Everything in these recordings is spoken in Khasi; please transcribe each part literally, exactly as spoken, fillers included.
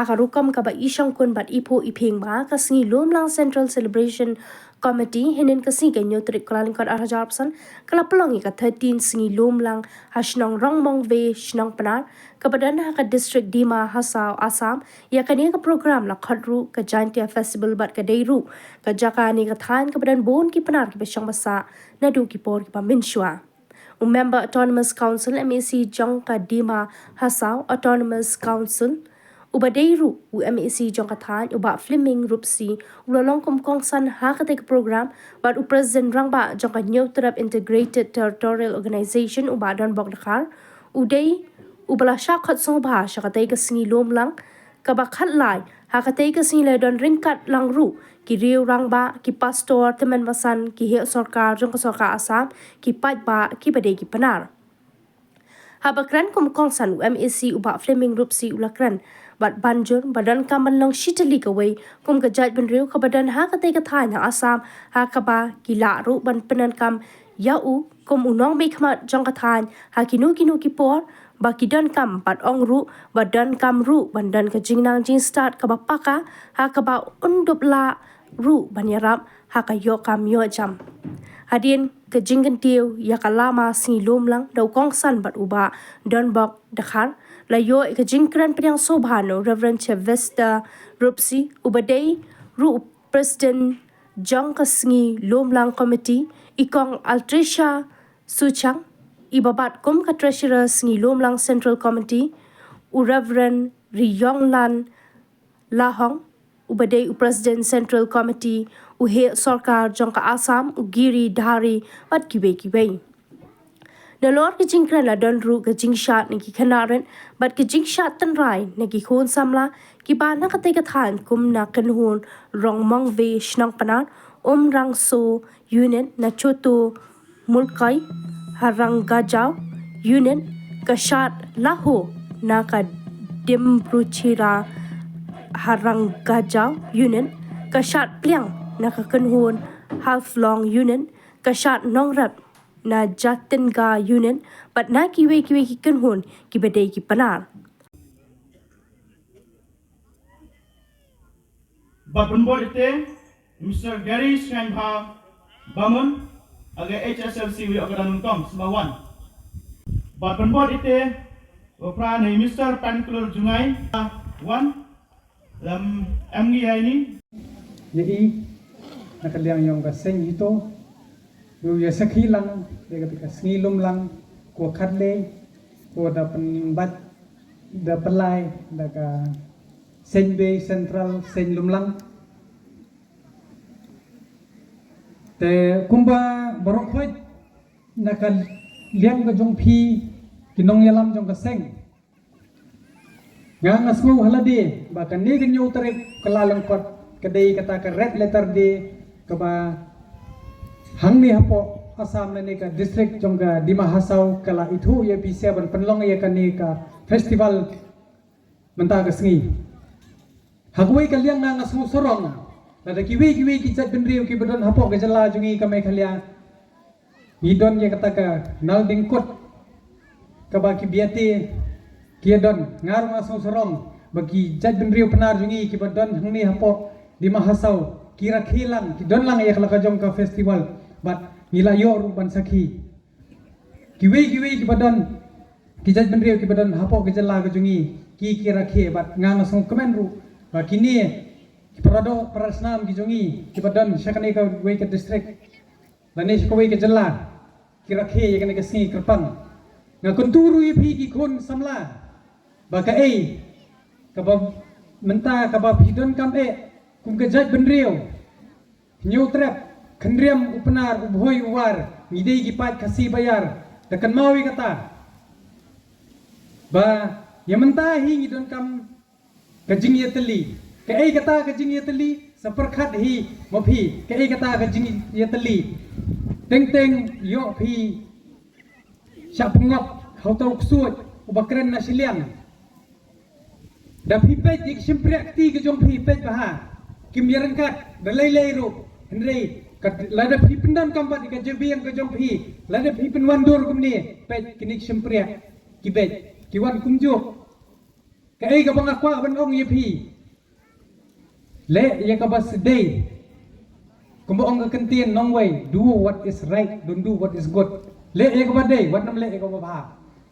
Ka rukom kaba i shongkun bad i phuh i phieng ba ka sngi Lumlang Central Celebration Committee hynnin ka sngi ka hynñiew tarik Kyllalyngkot ar hajar arphew san ka la pynlong ïa ka thirteen sngi Lumlang ha shnong Rongmongve, shnong Pnar, kaba don ha ka district Dima Hasao, Assam. Ïa kane ka program la khot ruh ka Jaintia Festival bad ka dei ruh ka jaka ne ka thaiñ kaba don bun ki Pnar kiba shong ba sah naduh ki por kiba mynshuwa. U Member Autonomous Council, M A C, jong ka Dima Hasao Autonomous Council uba dei ruh u M A C jong ka thaiñ, u Bah Fleming Rupsi, u la long kum kongsan ha katei ka program, bad u President Rangbah jong ka Hynñiewtrep Integrated Territorial Organization, u Bah Donbok Dkhar, u dei uba la shah khot sngewbha sha katei ka sngi Lumlang kaba khatlai. Ha katei ka sngi la don ryngkat lang ruh ki riew rangbah, ki pastor, tymmen basan, ki heh sorkar jong ka sorkar Assam, ki paidbah kiba dei ki Pnar. Haba kren kum kongsan, u M A C u Bah Fleming Rupsi u la kren bad ban jur ba donkam ban long shi tylli kawei kum ka jaitbynriew kaba don ha katei ka thaiñ ha Assam, ha kaba ki lah ruh ban pyndonkam ïa u kum u nongmihkhmat jong ka thaiñ ha kino kino ki por, ba ki donkam bad ong ruh ba donkam ruh ban don ka jingnang jingstad kaba paka, ha kaba un dup lah ruh ban ïarap ha ka ïoh kam ïoh jam. Hadien ka jingkyntiew ïa ka lama sngi Lumlang da u kongsan bad u Bah Donbok Dkhar, la ïoh ïa ka jingkren pdiang sngewbha na u Reverend Sylvester Rupsi uba dei ruh u President jong ka sngi Lumlang Committee, i Kong Altricia Suchang, i babat kum ka Treasurer sngi Lumlang Central Committee, u Reverend Riyonglan Lahong uba dei u President Central Committee, u heh sorkar jong ka Assam, u Giri Dhari, bad kiwei kiwei. Nalor ka jingkren la don ruh ka jingshad na ki khynnah rit bad ka jingshad tynrai na ki khun samla kiba na katei ka thaiñ kum na kynhun Rongmongve, shnong Pnar, Umrangso Unit, na Choto Mulkai, ha Rangajao Unit, ka Shad Laho na ka Dimbruchira, ha Rangajao Unit, ka Shad Pliang na ka kynhun Haflong Unit, ka Shad Nongrep na Jatinga Unit, bad na kiwei kiwei ki kynhun kiba dei ki Pnar. Bad pynbor ite Mister Gary Sngaimbha Bamon, age H S L C wi age dan tong sma wan. Bad pynbor ite wapra ne Mister Panklur Jungai wan. Lam em ngi ai ni. Ye i na ka liang yong ka seng hito. Yu ya sakhi lang de ka sngi Lumlang ko khatle ko da pynbat da pynlai da ka Seiñ Bei Central, Seiñ Lumlang. Te kumba baroh khoi na ka liang ka jong phi ki nongïalam jong ka seng. Nga nga sngew ha lade ba kane ka hynñiew tarik Kyllalyngkot ka dei kata ka red letter day kaba hangne hapoh Assam lane ka district jong ka Dima Hasao ka la ithuh ïa phi sha ban pynlong ïa kane ka festival mynta ka sngi. Ha kawei ka liang nga nga sngew sarong lada kiwei kiwei ki jaitbynriew kiba don hapoh ka jylla jong ngi ka Meghalaya. Ngi don ïa kata ka naldyngkut kaba ki biate ki ïa don. Nga ruh nga sngew sarong ba ki jaitbynriew Pnar jong ngi kiba don hangne hapoh Dima Hasao ki rakhe lang, ki don lang ïa ka la ka jong ka festival. Bad ngi la ïoh ruh ban sakhi kiwei kiwei kiba don, ki jaitbynriew kiba don hapoh ka jylla ka jong ngi ki ki rakhe. Bad nga nga sngewkmen ruh ba kine ki para doh para snam ki jong ngi kiba don sha kane kawei ka district lane sha kawei ka jylla ki rakhe ïa kane ka sngi kyrpang. Nga kyntu ruh ïa phi ki khun samla ba kaei kaba mynta kaba phi donkam eh kum ka jaitbynriew. Hynñiew trep khynriam u Pnar u Bhoi u War, ngi dei ki paid Khasi Baïar. Da kynmaw ïa kata ba ïa mynta hi ngi donkam ka jingïatylli. Kaei kata ka jingïatylli? Sa pyrkhat hi ma phi kaei kata ka jingïatylli. Teng teng ïoh phi shah pynngop ha uta u ksuid uba kren na shiliang. Da phi peit ïa ki shympriah kti ki jong phi, peit bha, kim ïaryngkat da lei lei ruh. Hynrei lada phi pyndonkam bad ïa ka jabieng ka jong phi, lada phi pynwandur kumne, peit kine ki shympriah ki beit, ki wan kumjuh. Ei, kaba nga kwah ban ong ïa phi, leh ïa kaba sdei. Kumba ong ka ktien nongwei, do what is right, don't do what is good. Leh ïa kaba dei, wat nym leh ïa kaba bha.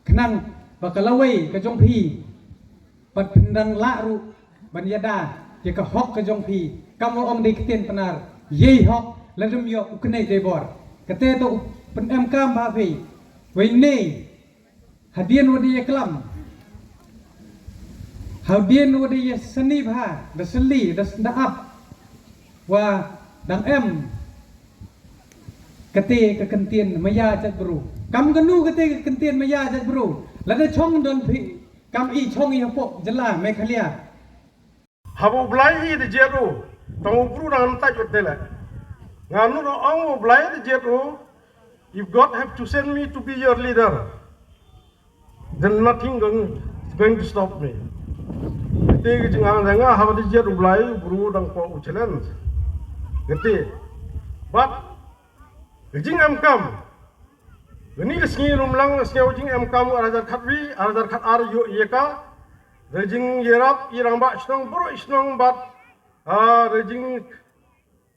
Khnang ba ka lawei ka jong phi, bad phin dang lah ruh ban ïada ïa ka hok ka jong phi. Kumba ong da ka ktien Pnar, ïei hok lada ym ïoh u knieh dei bor. Kata to u pynemkam bha phi. Wei ne, hadien wa da ïaklam, hadien wa da ïasani bha, da sylli, da s-, da ap, wa dang em kata ka ktien maya jaitbru. Kam kano kata ka ktien maya jaitbru? Lada chong don phi, kam i chong i hapoh jylla Meghalaya. Haba u Blai hi da jied u, tang u bru dang nang tait ut te leh. Nga nud ong u Blai da jied u, if God have chosen me to be your leader, then nothing going, going to stop me. Kata ka jingangnud nga, haba da jied u Blai, u bru dang poi u challenge. Kata. But ka jingemkam, kane ka sngi Lumlang, ka sngi jingemkam, ar hajar khatwi, ar hajar khatar ïoh ïa ka. Da jingïarap ïa rangbah shnong, baroh shnong bad, ah, da jing,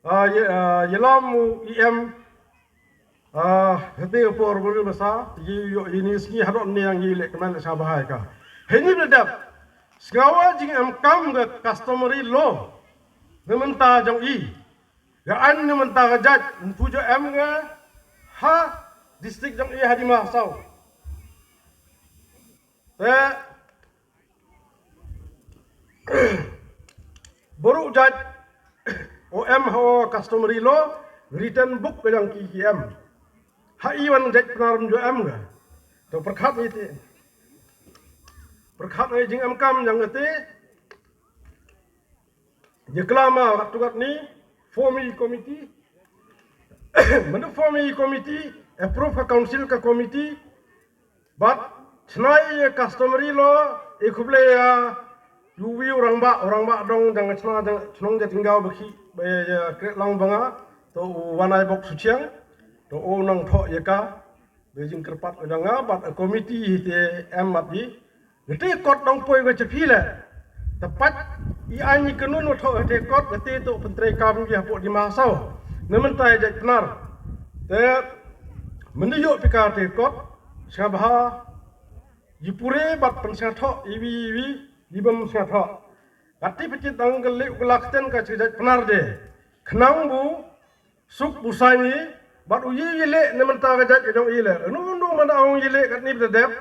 ah, ïa, ah, ïalam u E M, ah, hynrei por bad masa, ïa, ïa, ïa kane ka sngi haduh mynne ngi leh kmen sha bha ïa ka. Hynrei da dep, sngewbha jingemkam ka customary law na bynta jong i. Ka aiñ na bynta ka jait, ym pu ju em nga ha district jong i ha Dima Hasao. Te baroh jait u em ha customary law, written book ka jong ki ki em. Ha i wan jait Pnar ym ju em nga. To pyrkhat ïa te. Pyrkhat ïa jingemkam jong kata. Ïa klam ha katto katne, form ïa committee. Mynta form ïa committee, approve ka council ka committee. Bad chna ïa customary law, ïa khublei ïa uwei u rangbah, u rangbah dong jong ka chna jong chnong Jatingaw ba ki, ba ïa, ïa kret lang ba nga, to u Wanai Bok Suchiang, to u nang thoh ïa ka. Da jingkyrpad ka jong nga bad ka committee hi te em mat i. Kata kot dang poi ka cha phi leh. Te pat i aiñ i kynun wa thoh kata kot kata to pyntreikam ïa hapoh Dima Hasao. Na mynta ïa jait Pnar. Te mynta ïoh phi kata kot. Sngewbha ïa pure bad pynsngewthuh iwi iwi i bym sngewthuh. Kata phi kit dang ka leh u ka la ktien ka cha jait Pnar de. Khnang bu suk busaini, bad u ïaleh na bynta ka jait ka jong i leh. Unu unu man ong ïaleh katni bad dep.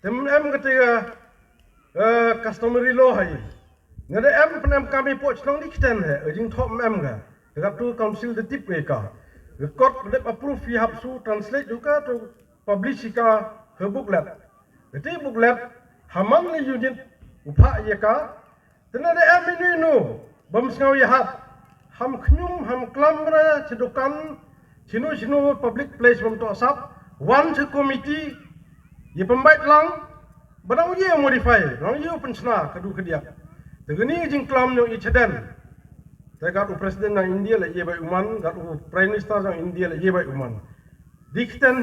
Te em kata ka, eh, customary law ha i. Nga da em pynemkam i poh chnong di ktien he, jingthoh em ka. Ka tu council da tip ka. Ka kot dep approve i hap su translate du ka tu publish i ka ha booklet. Kata booklet ha man la unit u phah ïa ka. Te na da em inu inu bym sngew ïahap, ham khñium ham klam ra cha dukan, chino chino public place bym toh sap, wan cha committee ïa pynbeit lang ba dang ïa modify, dang ïa pynchna ka du ka diak. Te kani jingklam jong i chaden. Te kat u president jong India la ïa bai u man, kat u prime minister jong India la ïa bai u man. Di ktien